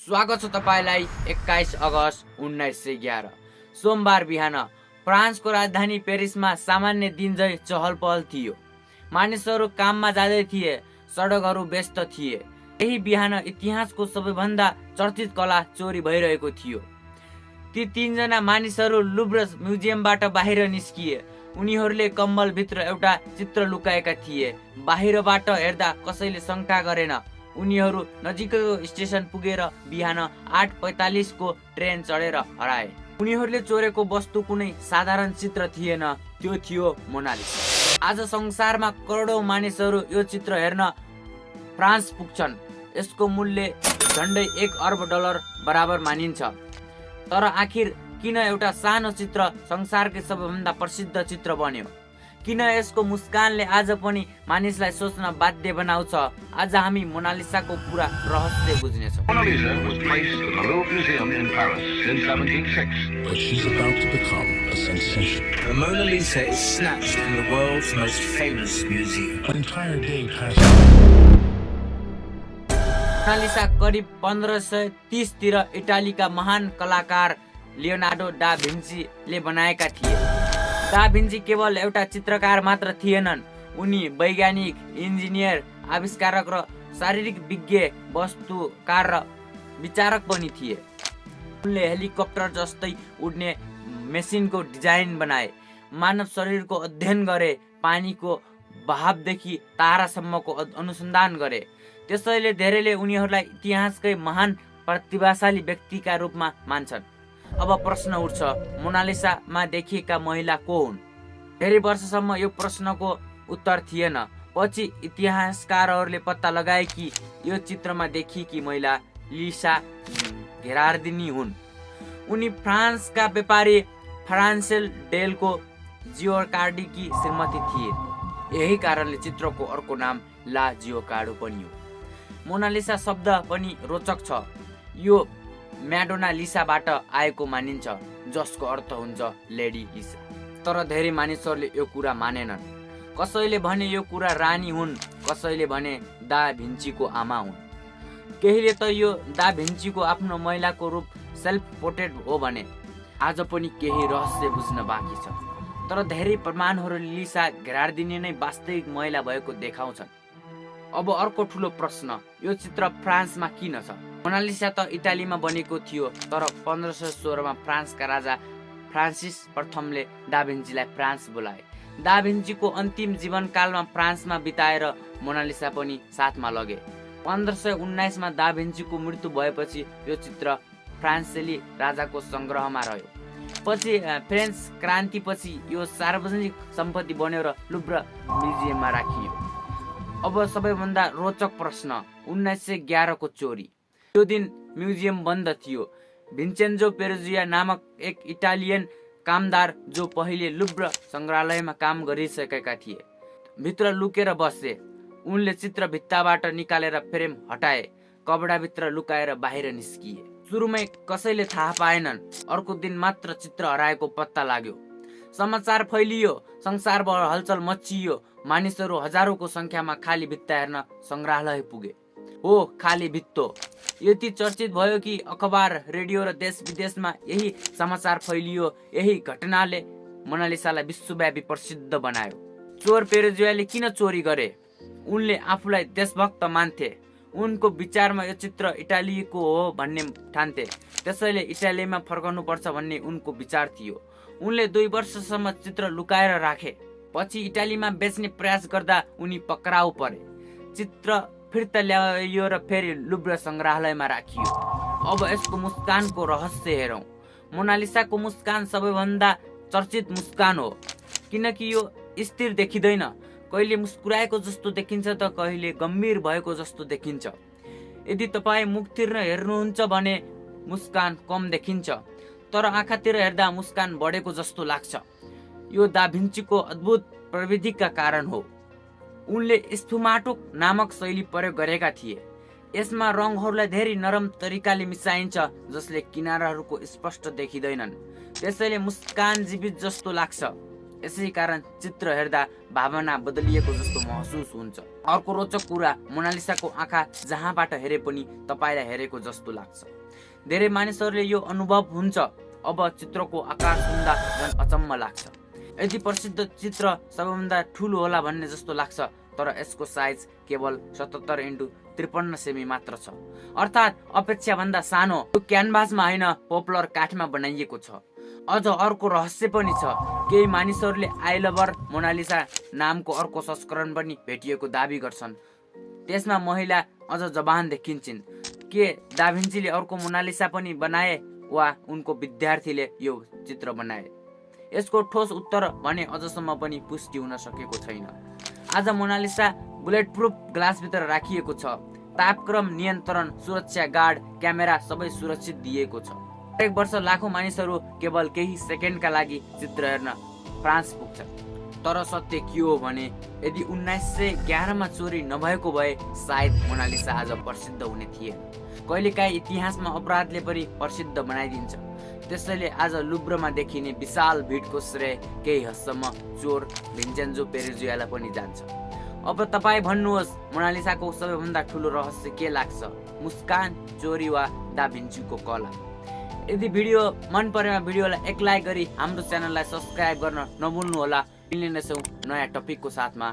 स्वागत छ तपाईलाई 21 अगस्त 1911 सोमबार बिहान फ्रान्सको राजधानी पेरिसमा सामान्य दिन झै चहल पहल थियो। मानिसहरू काममा जाँदै थिए, सडकहरू व्यस्त थिए। यही बिहान इतिहासको सबैभन्दा चर्चित कला चोरी भइरहेको थियो। ती तीनजना मानिसहरू लुभ्र म्युजियमबाट बाहिर निस्किए। उनीहरूले कम्बलभित्र एउटा चित्र लुकाएका थिए। बाहिरबाट हेर्दा कसैले शङ्का गरेन। उनीहरू नजिकैको स्टेसन पुगेर बिहान 8:45 को ट्रेन चढेर हराए। उनीहरूले चोरेको वस्तु कुनै साधारण चित्र थिएन, त्यो थियो मोनालिसा। आज संसारमा करोडौं मानिसहरू यो चित्र हेर्न फ्रान्स पुग्छन्। यसको मूल्य झन्डै $1 अर्ब बराबर मानिन्छ। तर आखिर किन एउटा सानो चित्र संसारकै सबैभन्दा प्रसिद्ध चित्र बन्यो? किन यसको मुस्कानले आज पनि मानिसलाई सोच्न बाध्य बनाउँछ? आज हामी मोनालिसाको पुरा रहस्य बुझ्नेछौँ। Mona Lisa was placed in the Louvre Museum in Paris in 1706. But she's about to become a sensation. The Mona Lisa is snatched from the world's most famous museum. An entire day passes. Mona Lisa करिब 1530 तिर इटालीका महान कलाकार Leonardo da भिन्सीले बनाएका थिए। डा Vinci केवल एउटा चित्रकार मात्र थिएनन्, उनी वैज्ञानिक, इन्जिनियर, आविष्कारक र शारीरिक विज्ञ, वस्तुकार र विचारक पनि थिए। उनले हेलिकप्टर जस्तै उड्ने मेसिनको डिजाइन बनाए, मानव शरीरको अध्ययन गरे, पानीको बहावदेखि तारासम्मको अनुसन्धान गरे। त्यसैले धेरैले उनीहरूलाई इतिहासकै महान प्रतिभाशाली व्यक्तिका रूपमा मान्छन्। अब प्रश्न उठ्छ, मोनालिसामा देखिएका महिला को हुन्? धेरै वर्षसम्म यो प्रश्नको उत्तर थिएन। पछि इतिहासकारहरूले पत्ता लगाए कि यो चित्रमा देखिएकी महिला लिसा घेरार्दिनी हुन्। उनी फ्रान्सका व्यापारी फ्रान्सेल डेलको जियोकार्डीकी श्रीमती थिए। यही कारणले चित्रको अर्को नाम ला जियोकार्डो पनि हो। मोनालिसा शब्द पनि रोचक छ। यो म्याडोना लिसाबाट आएको मानिन्छ, जसको अर्थ हुन्छ लेडी लिसा। तर धेरै मानिसहरूले यो कुरा मानेनन्। कसैले भने यो कुरा रानी हुन्, कसैले भने डा भिन्सीको आमा हुन्। केहीले त यो डा भिन्सीको आफ्नो महिलाको रूप सेल्फ पोर्ट्रेट हो भने। आज पनि केही रहस्य बुझ्न बाँकी छ, तर धेरै प्रमाणहरूले लिसा घेरार्दिनी नै वास्तविक महिला भएको देखाउँछन्। अब अर्को ठुलो प्रश्न, यो चित्र फ्रान्समा किन छ? मोनालिसा त इटालीमा बनेको थियो, तर 1516 मा फ्रान्सका राजा फ्रान्सिस प्रथमले डा भिन्सीलाई फ्रान्स बोलाए। डा भिन्सीको अन्तिम जीवनकालमा फ्रान्समा बिताएर मोनालिसा पनि साथमा लगे। 1519 मा डा भिन्सीको मृत्यु भएपछि यो चित्र फ्रान्सेली राजाको सङ्ग्रहमा रह्यो। पछि फ्रेन्च क्रान्तिपछि यो सार्वजनिक सम्पत्ति बन्यो र लुभ्र म्युजियममा राखियो। अब सबैभन्दा रोचक प्रश्न, 1911 को चोरी। त्यो दिन म्युजियम बन्द थियो। भिन्चेन्जो पेरुजिया नामक एक इटालियन कामदार, जो पहिले लुभ्र सङ्ग्रहालयमा काम गरिसकेका थिए, भित्र लुकेर बसे। उनले चित्र भित्ताबाट निकालेर फ्रेम हटाए, कपडाभित्र लुकाएर बाहिर निस्किए। सुरुमै कसैले थाहा पाएनन्। अर्को दिन मात्र चित्र हराएको पत्ता लाग्यो। समाचार फैलियो, संसारभर हलचल मच्चियो। मानिसहरू हजारौंको संख्यामा खाली भित्ता हेर्न सङ्ग्रहालय पुगे। हो, खाली भित्तो यति चर्चित भयो कि अखबार, रेडियो र देश विदेशमा यही समाचार फैलियो। यही घटनाले मोनालिसालाई विश्वव्यापी प्रसिद्ध बनायो। चोर पेरुजियाले किन चोरी गरे? उनले आफूलाई देशभक्त मान्थे। उनको विचारमा यो चित्र इटालीको हो भन्ने ठान्थे। त्यसैले इटालीमा फर्कनुपर्छ भन्ने उनको विचार थियो। उनले 2 वर्षसम्म चित्र लुकाएर राखे। पछि इटालीमा बेच्ने प्रयास गर्दा उनी पक्राउ परे। चित्र फिर्ता ल्याइयो र फेरि लुभ्र सङ्ग्रहालयमा राखियो। अब यसको मुस्कानको रहस्य हेरौँ। मोनालिसाको मुस्कान सबैभन्दा चर्चित मुस्कान हो, किनकि यो स्थिर देखिँदैन। कहिले मुस्कुराएको जस्तो देखिन्छ त कहिले गम्भीर भएको जस्तो देखिन्छ। यदि तपाईँ मुखतिर हेर्नुहुन्छ भने मुस्कान कम देखिन्छ, तर आँखातिर हेर्दा मुस्कान बढेको जस्तो लाग्छ। यो डा भिन्सीको अद्भुत प्रविधिका कारण हो। उनले स्फुमाटो नामक शैली प्रयोग गरेका थिए। यसमा रङहरूलाई धेरै नरम तरिकाले मिसाइन्छ, जसले किनाराहरूको स्पष्ट देखिँदैनन्। त्यसैले मुस्कान जीवित जस्तो लाग्छ। यसै कारण चित्र हेर्दा भावना बदलिएको जस्तो महसुस हुन्छ। अर्को रोचक कुरा, मोनालिसाको आँखा जहाँबाट हेरे पनि तपाईलाई हेरेको जस्तो लाग्छ। धेरै मानिसहरूले यो अनुभव हुन्छ। अब चित्रको आकार सुन्दा झन् अचम्म लाग्छ। यदि प्रसिद्ध चित्र सबैभन्दा ठुलो होला भन्ने जस्तो लाग्छ, तर यसको साइज केवल 77x53 सेमी मात्र छ, अर्थात् अपेक्षा भन्दा सानो। यो क्यानभासमा होइन, पपुलर काठमा बनाइएको छ। अझ अर्को रहस्य पनि छ, केही मानिसहरूले आई लभर मोनालिसा नामको अर्को संस्करण पनि भेटिएको दाबी गर्छन्। त्यसमा महिला अझ जवान देखिन्छन्। के दा भिन्चीले अर्को मोनालिसा पनि बनाए वा उनको विद्यार्थीले यो चित्र बनाए? यसको ठोस उत्तर भने अझसम्म पनि पुष्टि हुन सकेको छैन। आज मोनालिसा बुलेट प्रुफ ग्लासभित्र राखिएको छ। तापक्रम नियन्त्रण, सुरक्षा गार्ड, क्यामेरा सबै सुरक्षित दिएको छ। हरेक वर्ष लाखौं मानिसहरू केवल केही सेकेन्डका लागि चित्र हेर्न फ्रान्स पुग्छन्। तर सत्य के हो भने, यदि 1911 मा चोरी नभएको भए सायद मोनालिसा आज प्रसिद्ध हुने थिएन। कहिलेकाहीँ इतिहासमा अपराधले पनि प्रसिद्ध बनाइदिन्छ। त्यसैले आज लुब्रमा देखिने विशाल भिडको श्रेय केही हदसम्म चोर भिन्सेन्जो पेरेजुयालाई पनि जान्छ। अब तपाईँ भन्नुहोस्, मोनालिसाको सबैभन्दा ठुलो रहस्य के लाग्छ? मुस्कान, चोरी वा दा भिन्चीको कला? यदि भिडियो मन परेमा भिडियोलाई एक लाइक गरी हाम्रो च्यानललाई सब्स्क्राइब गर्न नभुल्नुहोला। मिल्ने नै छौँ नयाँ टपिकको साथमा।